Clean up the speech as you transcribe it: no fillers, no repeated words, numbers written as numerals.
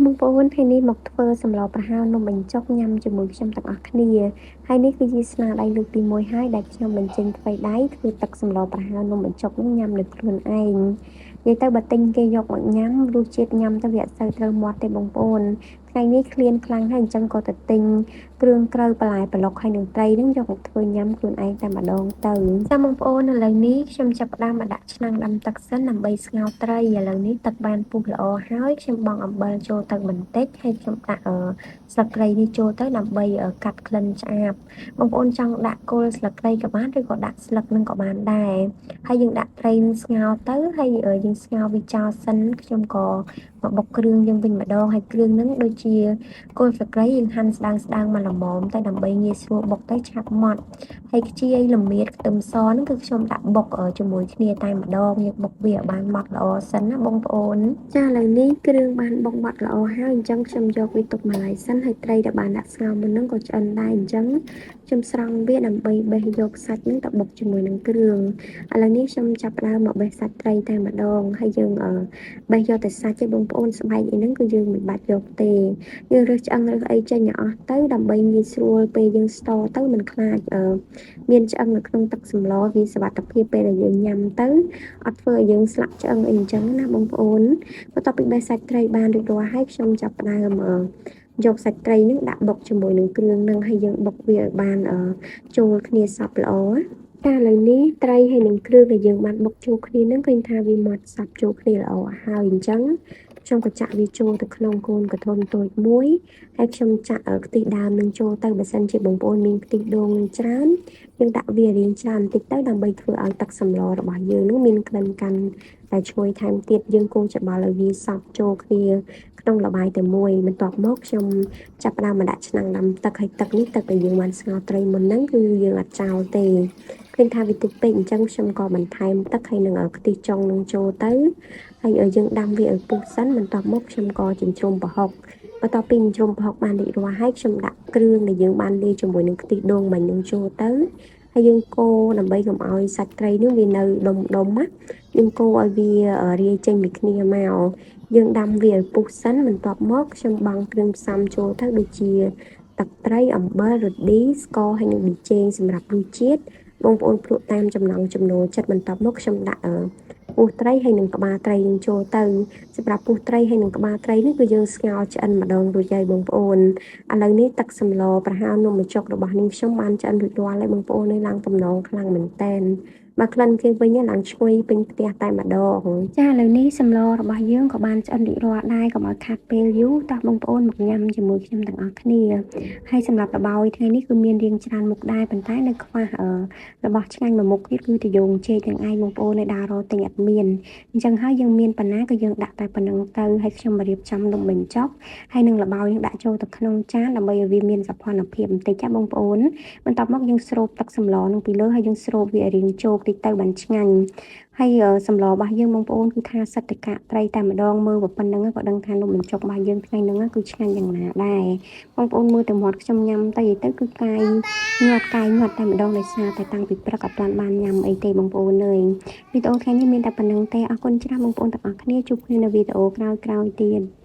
បងប្អូនថ្ងៃនេះមកធ្វើសម្លប្រហើរនំបញ្ចុកញ៉ាំជាមួយខ្ញុំទាំងអស់គ្នាហើយនេះគឺជាស្នាដៃលើកទី1ហើយដែលខ្ញុំបញ្ចេញថ្វីដៃធ្វើទឹកសម្លប្រហើរនំបញ្ចុកនឹងញ៉ាំដោយខ្លួនឯងនិយាយទៅបើទិញគេយកមកញ៉ាំរសជាតិញ៉ាំទៅវាអត់សូវត្រូវមាត់ទេបងប្អូនថ្ងៃនេះឃ្លានខ្លាំងហើយអញ្ចឹងក៏ទៅទិញគ្រឿងក្រៅបន្លែប្លុកហើយនឹងត្រីនឹងយកមកធ្វើញ៉ាំខ្លួនឯងតែម្ដងទៅចាបងប្អូនឥឡូវនេះខ្ញុំចាប់ផ្ដើមមកដាក់ឆ្នាំងដាំទឹកសិនដើម្បីស្ងោរត្រីឥឡូវនេះទឹកបានពុះល្អហើយខ្ញុំបង់អំបិលចូលទៅបន្តិចហើយខ្ញុំដាក់ស្លឹកគ្រៃនេះចូលទៅដើម្បីកាត់ក្លិនឆ្អាបបងប្អូនចង់ដាក់គល់ស្លឹកគ្រៃក៏បានឬក៏ដាក់ស្លឹកនឹងក៏បានដែរហើយយើងដាក់ត្រីនឹងស្ងោរទៅហើយយើងស្ងោរវាចោលសិនខ្ញុំក៏មកបុកគ្រឿងយើងវិញម្ដងហើយគ្រឿងហ្នឹងដូចជាគល់ស្លឹកគ្រៃយើងហាន់ស្ដើងស្ដើងមកល្មមទៅដើម្បីងាយស្រួលបុកទៅឆាប់ម៉ត់ហើយខ្ជាយល្មៀតខ្ទឹមសហ្នឹងគឺខ្ញុំដាក់បុកជាមួយគ្នាតែម្ដងយើងបុកវាឲ្យបានម៉ត់ល្អសិនណាបងប្អូនចាឥឡូវនេះគ្រឿងបានបុកម៉ត់ល្អហើយអញ្ចឹងខ្ញុំយកវាទុកម្លាយសិនហើយត្រីដែលបានដាក់ស្ងោរមុនហ្នឹងក៏ឆ្អិនដែរអញ្ចឹងខ្ញុំស្រង់វាដើម្បីបេះយកសាច់ហ្នឹងទៅបុកជាមួយនឹងគ្រឿងឥឡូវនេះខ្ញុំចាប់ផ្ដើមមកបេះសាច់ត្រីតែម្ដងហើយយើងបេះយកតែសាច់ទេបងប្អូនស្បែកអីហ្នឹងគឺយើងមិនបាច់យកទេយើងរើសឆ្អឹងរើសអីចេញឲ្យអស់ទៅដើម្បីងាយស្រួលពេលយើងស្តទៅមិនខ្លាចមានឆ្អឹងនៅក្នុងទឹកសម្លវាសុវត្ថិភាពពេលដែលយើងញ៉ាំទៅអត់ធ្វើឲ្យយើងស្លាក់ឆ្អឹងអីអញ្ចឹងណាបងប្អូនបន្ទាប់ពីបេះសាច់ត្រីបានរួចរាល់ហើយខ្ញុំចាប់ផ្ដើមយកសាច់ត្រីនឹងដាក់បុកជាមួយនឹងគ្រឿងនឹងហើយយើងបុកវាឲ្យបានចូលគ្នាសព្វល្អតែឥឡូវនេះត្រីហើយនឹងគ្រឿងដែលយើងបានបុកចូលគ្នានឹងឃើញថាវាម៉ត់សព្វចូលគ្នាល្អហើយអញ្ចឹងខ្ញុំក៏ចាក់វាចូលទៅក្នុងកូនកធនតូចមួយហើយខ្ញុំចាក់ខ្ទិះដើមនឹងចូលទៅបើសិនជាបងប្អូនមានខ្ទិះដូងនឹងច្រើនយើងដាក់វារៀងច្រើនបន្តិចទៅដើម្បីធ្វើឲ្យទឹកសម្លរបស់យើងនឹងមានក្លិនកាន់តែឈ្ងុយថែមទៀតយើងកូរច្បល់ឲ្យវាសព្វចូលគ្នាក្នុងល្បាយតែមួយបន្ទាប់មកខ្ញុំចាប់ផ្ដើមមកដាក់ឆ្នាំងដាំទឹកហើយទឹកនេះទឹកដែលយើងបានស្ងោរត្រីមុនហ្នឹងគឺយើងអត់ចោលទេឃើញថាវាតិចពេកអញ្ចឹងខ្ញុំក៏បន្ថែមទឹកហើយនឹងខ្ទិះចុងនឹងចូលទៅហើយឲ្យយើងដាំវាឲ្យពុះសិនបន្ទាប់មកខ្ញុំក៏ចិញ្ច្រុំប្រហុកបន្ទាប់ពីចិញ្ច្រុំប្រហុកបានរួចរាល់ហើយខ្ញុំដាក់គ្រឿងដែលយើងបានលាយជាមួយនឹងខ្ទិះដូងមិញនឹងចូលទៅហើយយើងកូរដើម្បីកុំឲ្យសាច់ត្រីនឹងវានៅដុំដុំណាយើងកូរឲ្យវារាយចេញពីគ្នាមកយើងដាំវាឲ្យពុះសិនបន្ទាប់មកខ្ញុំបង់គ្រឿងផ្សំចូលទៅដូចជាទឹកត្រីអំបិលរឌីស្ករហើយនិងប៊ីចេងសម្រាប់រសជាតិបងប្អូនភ្លក់តាមចំណង់ចំណូលចិត្តបន្ទាប់មកខ្ញុំដាក់ពោះត្រីហើយនិងក្បាលត្រីនឹងចូលទៅសម្រាប់ពោះត្រីហើយនិងក្បាលត្រីនេះគឺយើងស្ងោរឆ្អិនម្ដងរួចហើយបងប្អូនឥឡូវនេះទឹកសម្លប្រហើរនំបញ្ចុករបស់នាងខ្ញុំបានឆ្អិនរួចរាល់ហើយបងប្អូននេះឡើងតំណងខ្លាំងមែនតែនបើក្លិនគេវិញឡើងឈ្ងុយពេញផ្ទះតែម្ដងចាឥឡូវនេះសម្លរបស់យើងក៏បានឆ្អិនរួចរាល់ដែរកុំឲ្យខាត់ពេលយូរតោះបងប្អូនមកញ៉ាំជាមួយខ្ញុំទាំងអស់គ្នាហើយសម្រាប់របោយថ្ងៃនេះគឺមានរៀងច្រើនមុខដែរប៉ុន្តែនៅខ្វះរបស់ឆ្ងាញ់មួយមុខទៀតគឺតយងចេកទាំងឯងបងប្អូននៅដើររកទិញអត់មានអញ្ចឹងហើយយើងមានប៉ុណ្ណាក៏យើងដាក់តែប៉ុណ្្នឹងទៅហើយខ្ញុំមករៀបចំនំបញ្ចុកហើយនឹងល្បោយនឹងដាក់ចូលទៅក្នុងចានដើម្បីឲ្យវាមានសោភ័ណភាពបន្តិចចាបងប្អូនបន្ទាប់មកយើងស្រូបទឹកសម្លនឹងពីលើហើយយើងស្រូបវាឲ្យរៀងជោកតិចទៅបានឆ្ងាញ់ហើយសម្លរបស់យើងបងប្អូនគឺថាសិតតកាត្រីតែម្ដងមើលប៉ុណ្្នឹងក៏ដឹងថានំបញ្ចុករបស់យើងថ្ងៃហ្នឹងគឺឆ្ងាញ់យ៉ាងណាដែរបងប្អូនមើលតែមាត់ខ្ញុំញ៉ាំទៅទៅគឺកាយញាត់កាយញាត់តែម្ដងដោយសារតែតាំងពីព្រឹកអត់ទាន់បានញ៉ាំអីទេបងប្អូនអើយវីដេអូថ្ងៃនេះមានតែប៉ុណ្្នឹងទេអរគុណច្រើនបងប្អូនទាំងអស់គ្នាជួបគ្នានៅវីដេអូក្រោយៗទៀត។